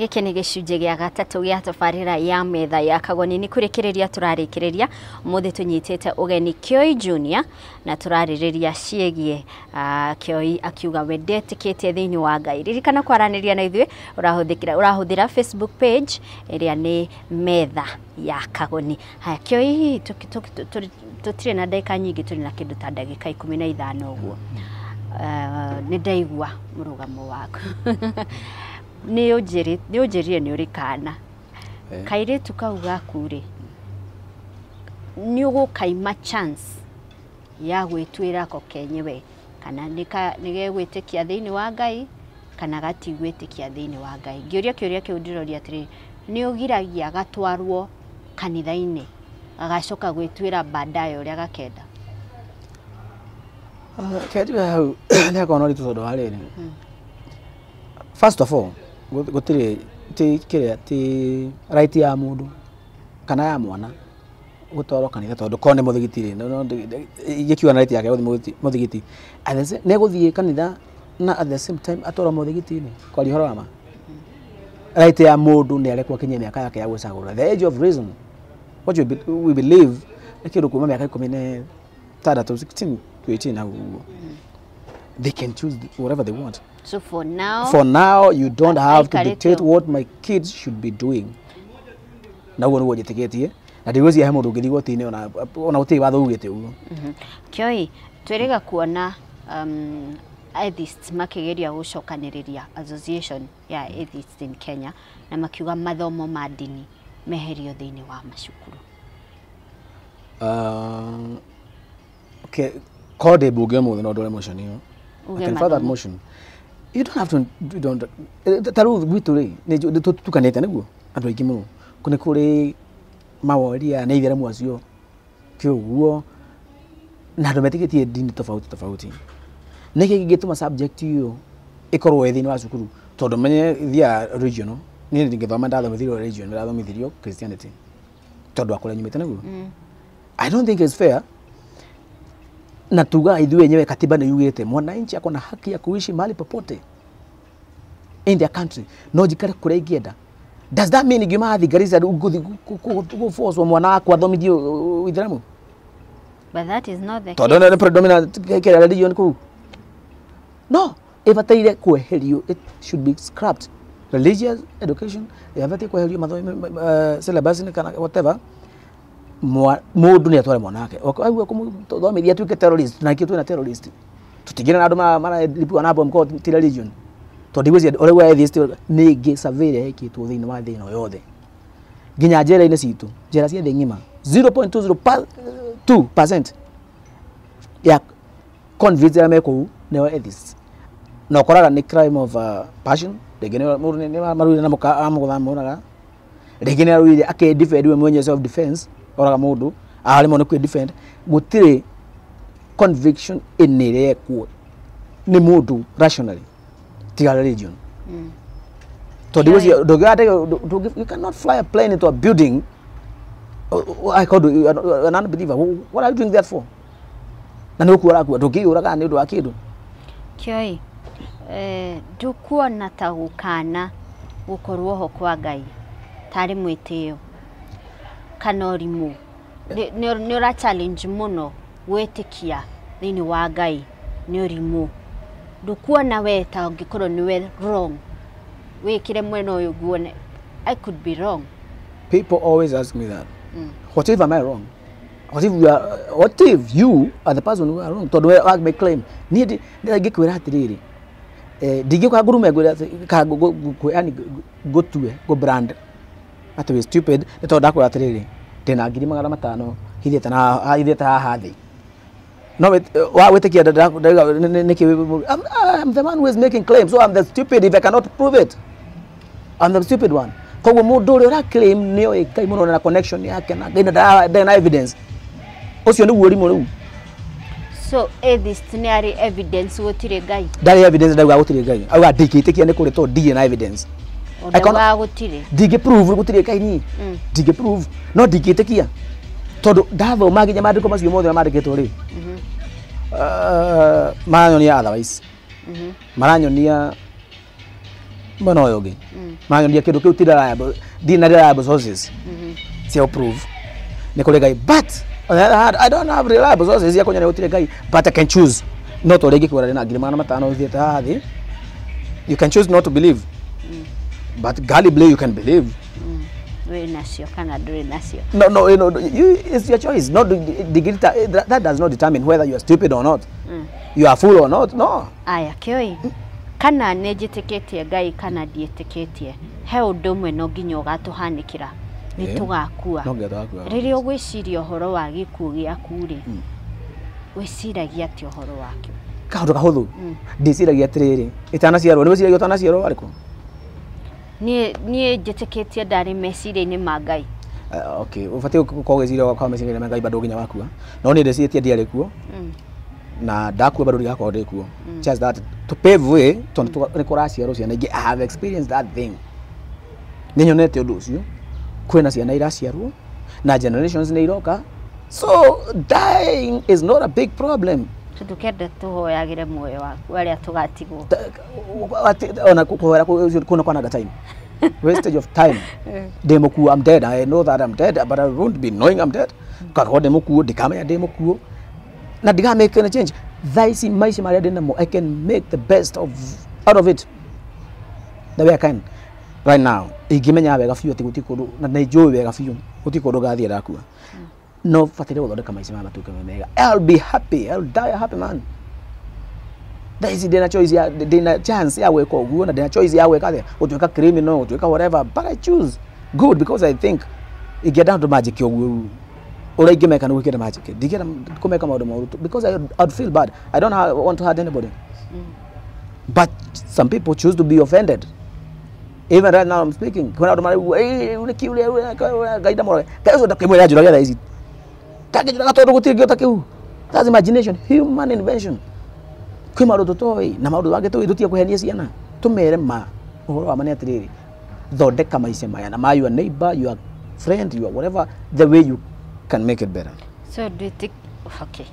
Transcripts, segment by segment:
Gĩkĩ nĩ gĩcunjĩ gĩa gatatũ gĩa tabarĩra ya Metha ya Kagoni. Nĩ kũrĩkĩrĩria tũrarĩkĩrĩria. Ũmũthĩ tũnyitĩte ũgeni Kĩoi Junior na tũrarĩrĩria ciĩgiĩ Kĩoi akiuga we ndetĩkĩtie thĩinĩ wa Ngai. Ririkana kwaranĩria na ithuĩ ũrahũthĩra Facebook page ĩrĩa nĩ Metha ya Kagoni. Haya Kĩoi, tũtirĩ na ndagĩka nyingĩ, tũrĩ na kĩndũ ta ndagĩka 15 ũguo. Nĩ ndaigua mũrũgamo waku. Nĩ ũnjĩrire nĩ ũrĩ kana. Kairĩtu kau gaku rĩ, nĩ ũgũkaima chance ya gwĩtuĩra ko kenyewe kana nĩ gegwĩtĩkia thĩinĩ wa Ngai kana gatigwĩtĩkia thĩinĩ wa Ngai. Ngĩũria kĩũria kĩu ndĩroria atĩrĩrĩ, nĩ ũgiragia gatwarwo kanitha-inĩ gagacoka gwĩtuĩra baadaye ũrĩa gakenda? Kenjiga hau nĩ hakoragwo na ũritũ tondũ wa rĩrĩ. First of all, gũtirĩ ti kĩrĩa ti right ya mũndũ kana ya mwana gũtwarwo kanitha tondũ korwo nĩ mũthigiti rĩ, ingĩkiuga na right yake gũthiĩ mũthigiti. Nĩ egũthiĩ kanitha na at the same time atwarwo mũthigiti-inĩ, kwaria ũhoro wa ma. Right ya mũndũ nĩ arekwo akinyie mĩaka yake ya gwĩcagũra. The age of reason, what we believe, nĩ kĩndũ kuma mĩaka 16, 16 to 18 hau ũguo. They can choose whatever they want. So for now, you don't have to dictate what my kids should be doing. Na ũguo nĩguo njĩtĩkĩtie na ndigwĩciria he mũndũ ũngĩthiĩ igoti-inĩ ona gũtirĩ watho ugĩte ũguo. Kĩoi, twĩrĩga kuona atheists makĩgeria gũcokanĩrĩria association ya atheists in Kenya na makiuga mathomo ma ndini meherio thĩinĩ wa macukuru. Okay, korwo ndĩ mbunge ũmũthĩ no ndore motion ĩyo. I can file that motion. You don't have to, you don't, ta rĩu gwitũ rĩ, nĩ tũtukanĩte nĩguo andũ aingĩ mũno. Nĩ kũrĩ maworia nĩ itheramu acio kĩũguo na andũ metĩkĩtie ndini tofauti tofauti. Nĩkĩ kĩngĩtũma subject ĩyo ĩkorwo ĩ thĩinĩ wa cukuru? Tondũ menye thiaga regional, niĩ ndingĩthoma ndathomithirio region, ndathomithirio Christianity tondũ wa kũrĩa nyumĩte nĩguo. I don't think it's fair. Na tuga ithuĩ wenyewe katiba nĩ yugĩte mwananchi ako na haki ya kuishi mahali popote in their country, no njikare kũrĩa ingĩenda. Does that mean ngiuma thiĩ Garissa rĩu ngũthiĩ gũforce mwana wakwa athomithio Itheramu? But that is not the Tondũ case. nĩ predominant kĩrĩa religion kũu. No, ĩbataire kweherio, it should be scrapped. Religious education ĩbataire kweherio mathomo syllabus-inĩ kana whatever. Mũndũ nĩ atware mwana wake aigua kũmũthomithia atuĩke terrorist, na ikĩ twĩna terrorist tũtingĩra na andũ mararipua na bomu korwo ti religion. Tondũ ndigwĩciria ũrĩa atheist nĩ ĩngĩ survey ĩrĩa ĩkĩtwo thĩinĩ wa thĩ ĩno yothe nginya njera-inĩ citũ, njera cia thĩ ng'ima 0.202% ya convicts arĩa me kũu nĩo atheists. Na ũkoraga nĩ crime of passion, rĩngĩ nĩ mũndũ nĩ marũire na mũka amũgũtha amũraga, rĩngĩ nĩ arũire akĩ-defend we mwenyewe, self defense, oraga mũndũ aremwo nĩ kwĩ-defend. Gũtirĩ conviction ĩnĩrekwo nĩ mũndũ rationally tiga religion. Tondũ ndũngĩoya, you cannot fly a plane into a building. I called you an unbeliever. What are you doing that for? Na nĩ ũkua ũrakua, ndũngĩyũraga nĩ ũndũ wa kĩndũ. Kĩoi, ndũkuona ta gũkana gũkorwo ho kwa Ngai tarĩ mwĩtĩo kana ũrimũ? Nĩ ũra challenge mũno gwĩtĩkia thĩinĩ wa Ngai nĩ ũrimũ. Ndũkuona we ta ũngĩkorwo nĩwe wrong, wĩkĩre mwena ũyũ nguone I could be wrong. People always ask me that. What if am I wrong? What if you are, what if you are the person who are wrong? Tondũ we make claim. Niĩ ndingĩkwĩra atĩrĩrĩ, ndingĩũka ngurume ngwĩre atĩ ka yani ngũtue ngũ brand atĩ wĩ stupid nĩ tondũ ndakwĩra atĩrĩrĩ ndĩna 500,000 hithĩte na hithĩte haha thĩ. No wa wĩtĩkia nĩkĩ? I'm the man who is making claims, so I'm the stupid if I cannot prove it. I'm the stupid one. Koguo mũndũ ũrĩa ũra claim nĩoĩ Ngai mũno na connection yake na Ngai na ndarĩ na evidence, ũcio nĩguo ũrimũ rĩu. So atheist nĩ arĩ evidence gũtirĩ Ngai? Ndarĩ evidence, ndauga gũtirĩ Ngai, auga ndingĩtĩkia nĩ kũrĩ tondũ ndirĩ na evidence. Ndaugaga gũtirĩ. Ndingĩ prove gũtirĩ Ngai niĩ, ndingĩ prove, no ndingĩtĩkia tondũ ndathoma nginya maandĩko macio mothe mandĩkĩtwo rĩ, maranyonia otherwise, maranyonia Mwena ũyũ ũngĩ manyonia kĩndũ kĩu ti reliable, ndirĩ na reliable sources cia prove nĩ kũrĩ Ngai, but on the other hand I don't have reliable sources cia kũnyonia gũtirĩ Ngai, but I can choose. No to rĩngĩ kwĩra ndĩna 500,000 ũthiĩte haha thĩ, you can choose not to believe, but gullibly you can believe. Wĩ nacio kana ndũrĩ nacio. No, it's your choice. Not degree, that does not determine whether you are stupid or not. You are fool or not. No. Aya Kĩoi, kana nĩ njĩtĩkĩtie Ngai kana ndiĩtĩkĩtie, he ũndũ ũmwe no nginya ũgatũhanĩkĩra, nĩ tũgakua. No nginya tũgakua. Rĩrĩa ũgwĩciria ũhoro wa gĩkuũ gĩaku rĩ, wĩciragia atĩa ũhoro wakĩo? Kaũndũ kahũthũ. Ndĩciragia atĩrĩrĩ, ĩtanaciarwo, nĩ wĩciragia ũtanaciarwo warĩ kũ? Niĩ njĩtĩkĩtie ndarĩ meciria-inĩ ma Ngai. Okay, ũbatiĩ gũkorwo ũgĩciria kwa meciria ma Ngai bado nginya wakua. No niĩ ndĩcirĩtie ndiarĩ kuo. Na ndakua bado ndigakorwo ndĩ kuo. Just that to pave way, tondũ nĩ kũraciarwo ciana ingĩ. I have experienced that thing. Nĩ nyonete ũndũ ũcio. Kwĩna ciana iraciarwo na generations nĩ iroka. So dying is not a big problem. Tũkenda tũhoyagĩre muoyo waku arĩa tũgatigwo. Ona kũhoera kuna kwananga time. Wastage of time. Ndĩ mũkuo, I'm dead. I know that I'm dead, but I won't be knowing I'm dead. Kakorwo ndĩ mũkuo, ndikamenya ndĩ mũkuo. Na ndiga make any change. Thaa ici maica marĩa ndĩ namo, I can make the best of out of it. The way I can. Right now, ingĩmenya wega biũ atĩ gũtirĩ kũndũ, na nĩ njũĩ wega biũ, gũtirĩ kũndũ ngathiĩ ndakua. No bataire gũthondeka maica maya matuĩke me mega. I'll be happy. I'll die a happy man. Thaa ici ndĩna choice ya ndĩna chance ya gwĩka ũguo, na ndĩna choice ya gwĩka atĩa, gũtuĩka criminal, gũtuĩka whatever, but I choose good because I think ingĩenda andũ manjĩke ũguo ũrĩa ingĩmeka nĩguo ingĩenda manjĩke, ndingĩenda kũmeka maũndũ moru because I'd feel bad. I don't want to hurt anybody, but some people choose to be offended. Even right now I'm speaking, kwĩna andũ maraigua nĩkĩ ũrĩa Ngai ndamũrage, Ngai ũcio ndakĩmwĩra njũrage thaa ici, ndangĩnjũraga tondũ gũtirĩ kĩndũ ta kĩu. That's imagination, human invention. Kwĩ maũndũ tũtoĩ na maũndũ mangĩ tũĩ, tũtige kũhenia ciana, tũmere ma ũhoro wa ma nĩ atĩrĩrĩ, thondeka maica maya na ma your neighbor, your friend, your whatever, the way you can make it better. So okay,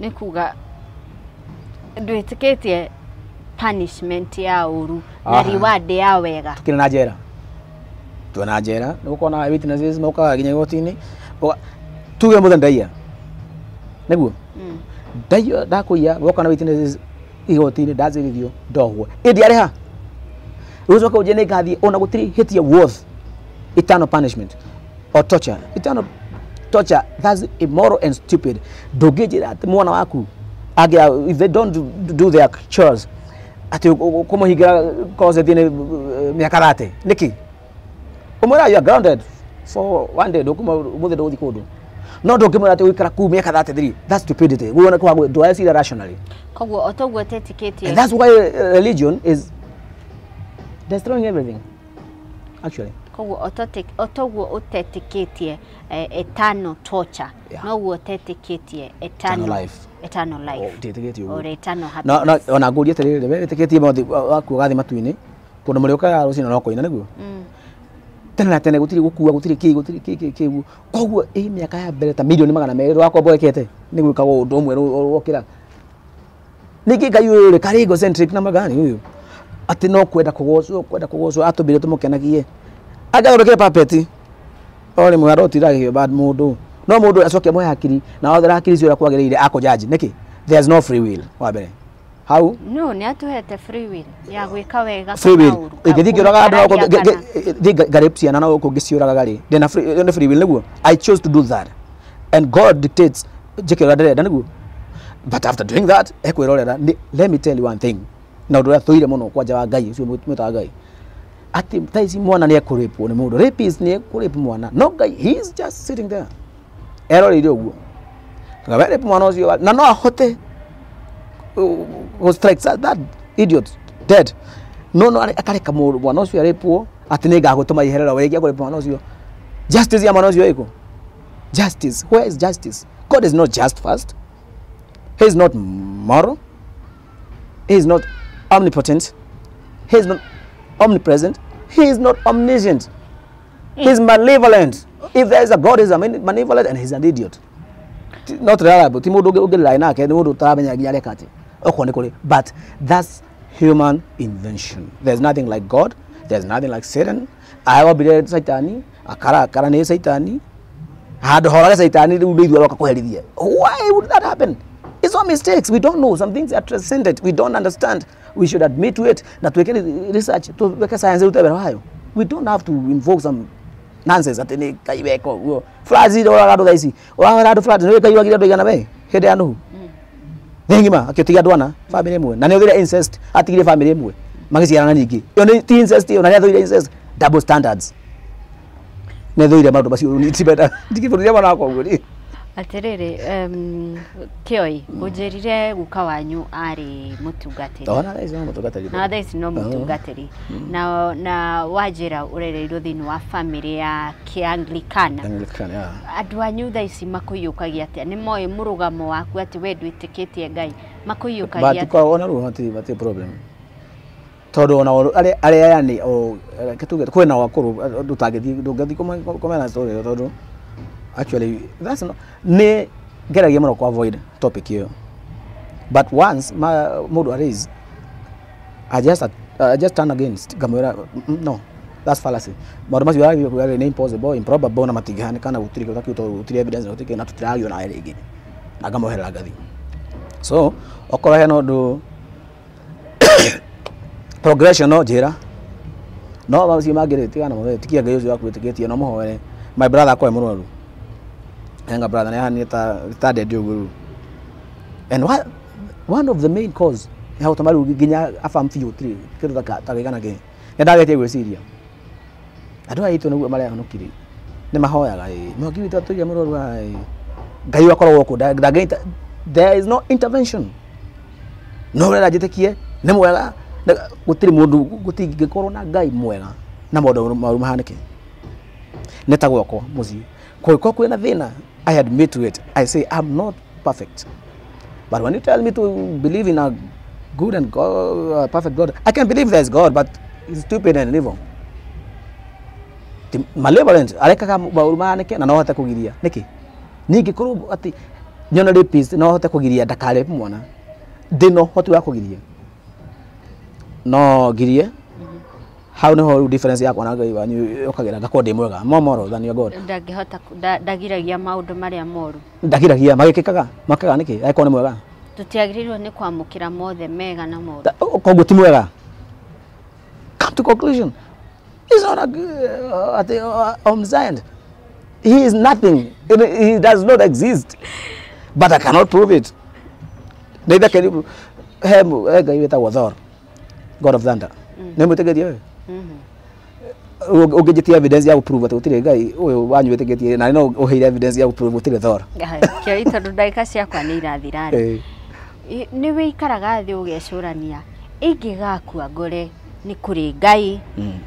nĩ kuga ndwĩtĩkĩtie punishment ya ũru na reward ya wega. Tukĩrĩ na njera, tuona njera nĩ gũkorwo na witnesses mokaga nginya igoti-inĩ, tuge mũthenya ndaiya nĩguo ndaiya, ndakũiya, woka na witnesses igoti-inĩ, ndacirithio, ndohwo, ĩndĩ arĩha rũcoka ũnjĩre nĩ ngathiĩ, ona gũtirĩ hĩtia worth eternal punishment or torture. Eternal torture, that's immoral and stupid. Ndũngĩnjĩra atĩ mwana waku angĩa, if they don't do their chores, atĩ kũmũhingĩra closet-inĩ mĩaka 30 nĩkĩ? Ũmwĩra you are grounded for one day, ndũkuma ũmũthĩ ndũgũthiĩ kũndũ, no ndũngĩmwĩra atĩ gũikara kũu mĩaka 33. That's stupidity. Guona kwa ndũreciria rationally. Koguo o toguo ũtetĩkĩtie. And that's why religion is destroying everything actually. Koguo o toguo ũtetĩkĩtie eternal torture, noguo ũtetĩkĩtie eternal life. Eternal life. Ndiĩtĩkĩtie ũguo. Or eternal No, happiness. no, ona ngũrie atĩrĩrĩ, we wĩtĩkĩtie mothe waku ũgathiĩ matu-inĩ kũndũ mũrĩũkaga rũcinĩ no kũina nĩguo tene na tene, gũtirĩ gũkua, gũtirĩ kĩ, gũtirĩ kĩ kĩ kĩ. Koguo ĩ mĩaka ya mbere ta 200,000,000 rwakomboekete nĩ gwĩkagwo ũndũ ũmwe wokĩra. Ningĩ Ngai ũyũ rĩ, karĩ egocentric na magani ũyũ atĩ no kwenda kũgocwo, kwenda kũgocwo, atũmbire tũmũkenagie, angĩathondekire puppet o rĩmwe arotiraga bad mũndũ, no mũndũ acoke amũhe hakiri na wathera hakiri icio ũrĩa kwagĩrĩire akũjaji nĩkĩ? There's no free will wa mbere hau. No, nĩ atũhete free will ya gwĩka wega Free will kana ũru. Ingĩthiĩ ngĩũraga andũ Kũmũkararia. Thiĩ ngarĩp ciana na gũkũ ngĩciũragaga rĩ, ndĩna free, nĩ free will nĩguo I chose to do that, and God dictates njĩke ũrĩa ndĩrenda nĩguo, but after doing that ekwĩrorera. Let me tell you one thing, na ũndũ ũrĩa thũire mũno kwanja wa Ngai ũcio mwĩtaga Ngai, atĩ thaa ici mwana nĩ ekũrĩpwo nĩ mũndũ, rapist nĩ ekũrĩp mwana, no Ngai, he is just sitting there eroreire ũguo ngawe rape mwana ũcio, na no ahote go strike that idiot dead, no akareka mũndũ mwana ũcio arĩpwo, atĩ nĩ ngagũtũma iherero wĩgia kũrĩpa mwana ũcio. Justice ya mwana ũcio ĩkũ? Justice, where is justice? God is not just first, he is not moral, he is not omnipotent, he is not omnipresent, he is not omniscient, he is malevolent. If there is a God, he is a malevolent and he is an idiot. Not reliable. Ti mũndũ ũngĩrely nake, nĩ mũndũ ũtaramenya nginya areka atĩ okorwo nĩ kũrĩ, but that's human invention. There's nothing like God. There's nothing like Satan. Aombire Saitani, akarakara nĩ Saitani. Handũ horage Saitani rĩu nĩ ithuĩ aroka kũherithia. Why would that happen? It's all mistakes. We don't know. Some things are transcendent. We don't understand. We should admit to it. Na tuweke research, tuweke science rute wĩra wayo. We don't have to invoke some nonsense atĩ nĩ Ngai weka ũguo. Floods iroraga andũ thaa ici. Ũrawera andũ floods, nĩ Ngai wagire andũ aigana we hĩndĩ ya Nuhu. Thĩ ng'ima akĩtiga andũ ana family ĩmwe. Na nĩ othire incest, atigire family ĩmwe. Magĩciarana nyingĩ. Ĩyo nĩ ti incest ĩyo, na nĩ athũire incest. Double standards. Nĩ thũire maũndũ macio nĩ tibenda. Ndingĩbũrũria mwana wakwa ũguo niĩ. Atĩrĩrĩ, Kĩoi, ũnjĩrire guka wanyu arĩ mũtungatĩri. Ona thaa ici no mũtungatĩri. Na thaa ici no mũtungatĩri. Na wanjĩra ũrereirwo thĩinĩ wa family ya Kĩanglikana. Anglican, yeah. Andũ anyu thaa ici makũiyũkagia atĩa? Nĩ moĩ mũrũgamo waku atĩ we ndwĩtĩkĩtie Ngai? Makũiyũkagia atĩa? But ona rĩu matirĩ problem. Tondũ ona arĩa yani o reke tuge kwĩna akũrũ ndũtangĩthiĩ ndũngĩthiĩ kũmera story ĩyo tondũ actually that's not nĩ ngeragia mũno ku avoid topic ĩyo. But once mũndũ araise, I just turn against ngamwĩra no, that's fallacy. Maũndũ macio ũrathiĩ kuga nĩ impossible, improbable na matingĩhanĩka na gũtirĩ kĩndũ ta kĩu tondũ gũtirĩ evidence na gũtirĩ na tũtiragio nawe rĩngĩ. Na ngamweherera ngathiĩ. So okorwo hena ũndũ progression no njĩra no macio mangĩ rĩ tigana namo tikia Ngai ũcio waku wĩtĩkĩtie no mũhoere. My brother akwa e mũrwaru, younger brother nĩ ahanire ta dead ũguo rĩu. And one of the main cause ya gũtũma rĩu nginya afam biũ gũtirĩ kĩndũ ta gĩkana kĩ nĩ ndagetie gwĩciria andũ aya aitũ nĩguo marehonokire nĩ mahoyaga ĩ mwangi witũ atũire mũrwaru ĩ Ngai akoragwo kũ there is no intervention no ũrera njĩtĩkie nĩ mwega gũtirĩ mũndũ gũtingĩkorwo na Ngai mwega na maũndũ maũru mahanĩke nĩ ta gwakwa mũciĩ kũngĩkorwo kwĩna thĩna I admit to it. I say I'm not perfect, but when you tell me to believe in a good and God, perfect God, I can believe there's God, but he's stupid and evil. Malevolent arekaga maũru mahanĩke na no hote kũgiria nĩkĩ ningĩkorwo atĩ nyona rapist no hote kũgiria ndakarape mwana ndĩna ũhoti wa kũgiria no ngirie hau niho rĩu difference yakwa na Ngai wanyu yũkagĩra ngakorwo ndĩ mwega more moral than your God. Ndangĩhota ndagiragia maũndũ marĩa moru. Ndagiragia magĩkĩkaga makaga nĩkĩ angĩkorwo nĩ mwega. Tũtiagĩrĩirwo nĩ kwamũkĩra mothe mega na moru. Koguo ti mwega. Come to conclusion. He's not a omniscient. He is nothing. He does not exist. But I cannot prove it. Neither can you. He Ngai wĩtagwo Thor, God of Thunder. Nĩ mwĩtĩkĩtie we? Ũngĩnjĩtia evidence ya gũprove atĩ gũtirĩ Ngai ũyũ wanyu wĩtĩkĩtie na no ũheire evidence ya gũprove gũtirĩ Thor. Kĩoi tondũ ndagĩka ciakwa nĩ irathira rĩ. Nĩ wĩikaraga thĩ ũgecũrania ingĩgakua ngore nĩ kũrĩ Ngai,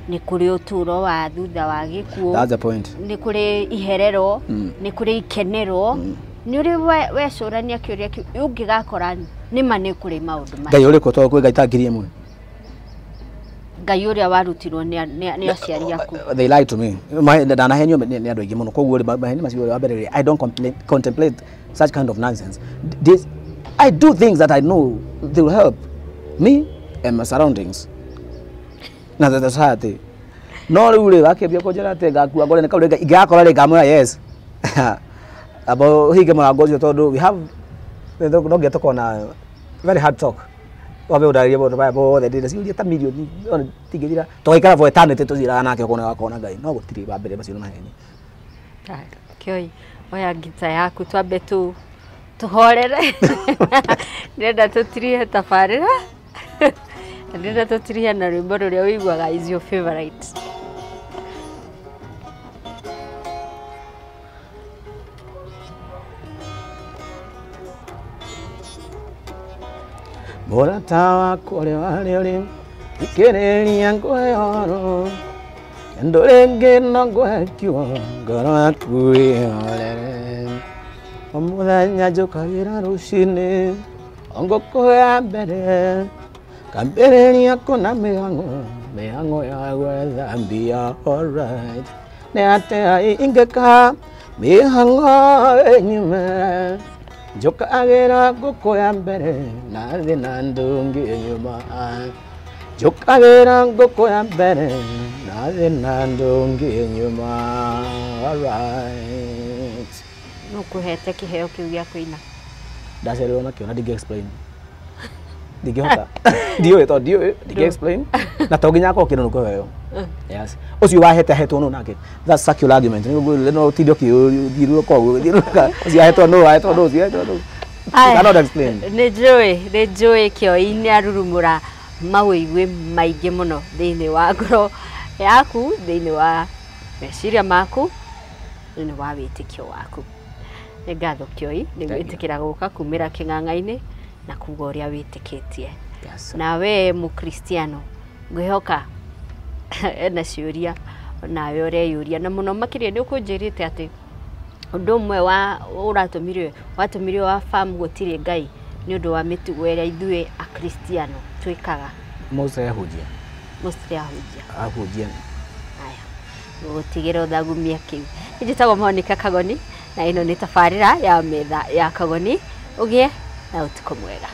nĩ kũrĩ ũtũũro wa thutha wa gĩkuũ. That's the point. Nĩ kũrĩ iherero, nĩ kũrĩ ikenero. Nĩ ũrĩ wecũrania kĩũria kĩu ũngĩgakora nĩ ma nĩ kũrĩ maũndũ macio. Ngai ũrĩkũ tondũ kwĩ Ngai ta 1000? Ngai ũrĩa warutirwo nĩ aciari aku. They lied to me. Ndanahenio nĩ andũ aingĩ mũno koguo maheni macio wa mbere I don't contemplate such kind of nonsense. This, I do things that I know they will help me and my surroundings na the society. No rĩu rĩ wakĩambia kũnjĩra atĩ ngakua ngore nĩ kaũrĩ Ngai ingĩgakora rĩ ngamwĩra yes. Abo hinge mũrango ũcio tondũ we have no nginya tũkorwo na very hard talk. Wambe ũndarĩrie maũndũ maya mothe ndĩna ciũria ta mirioni ona tingĩthira tũgaikara for eternity tũciraga nake okorwo nĩagakorwo na Ngai no gũtirĩ wa mbere macio nĩ maheni. Kĩoi oya ngita yaku twambe tũhorere. Ndĩrenda tũtirihe tabarĩra. Ndĩrenda tũtirihe na rwĩmbo rũrĩa ũiguaga is your favorite. Mũrata wakwa ũrĩa warĩ ũrĩ thikĩrĩria ngũhe ũhoro ndũ rĩngĩ no ngũhe kiugo ngoro yaku ĩhorere o mũthenya njũkagĩra rũcinĩ o ngũkũ ya mbere kambĩrĩria kũna mĩhang'o mĩhang'o ya gwetha mbia alright nĩ atĩa ingĩka mĩhang'o ĩnyume njũkagĩra ngũkũ ya mbere na thĩna ndũngĩ nyuma Njũkagĩra ngũkũ ya mbere na thĩna ndũngĩ nyuma. Alright. Nũ kũhete kĩheo kĩu gĩa kũina? Ndaciarirwo nakĩo na ndingĩ explain. Ndingĩhota. Ndiũĩ tondũ ndiũĩ, ndingĩ explain. Na to nginya akorwo kĩndũ nĩ kũheo. Yes. Ũcio wahete ahetwo nũ nake. That's circular argument. Nĩ no ũtinde ũkĩthiũrũrũka ũguo, ũthiũrũrũka. Ũcio ahetwo nũ, ahetwo nũ, ũcio ahetwo nũ. You cannot explain. Nĩ njũĩ Kĩoi nĩ arurumũra mawĩigwi maingĩ mũno thĩinĩ wa ngoro yaku, thĩinĩ wa meciria maku, thĩinĩ wa wĩtĩkio waku. Nĩ ngatho Kĩoi nĩ Thank you. gwĩtĩkĩra gũka kumĩra kĩng'ang'a-inĩ na kuga ũrĩa wĩtĩkĩtie. Yes. Na we mũkristiano, ngwĩhoka ena ciũria nawe ũreyũria, na mũno makĩria nĩ ũkũnjĩrĩte atĩ ũndũ ũmwe wa ũratũmire watũmire wa farm gũtirĩ Ngai nĩ ũndũ wa mĩtugo ĩrĩa ithuĩ akristiano twĩkaga. Mose ahunjia. Mostly ahunjia. Ahunjia. Aya, gũtigĩra ũthagumia kĩu. Njĩtagwo Monica Kagoni na ĩno nĩ tabarĩra ya Metha ya Kagoni. Ũgĩe na ũtukũ mwega.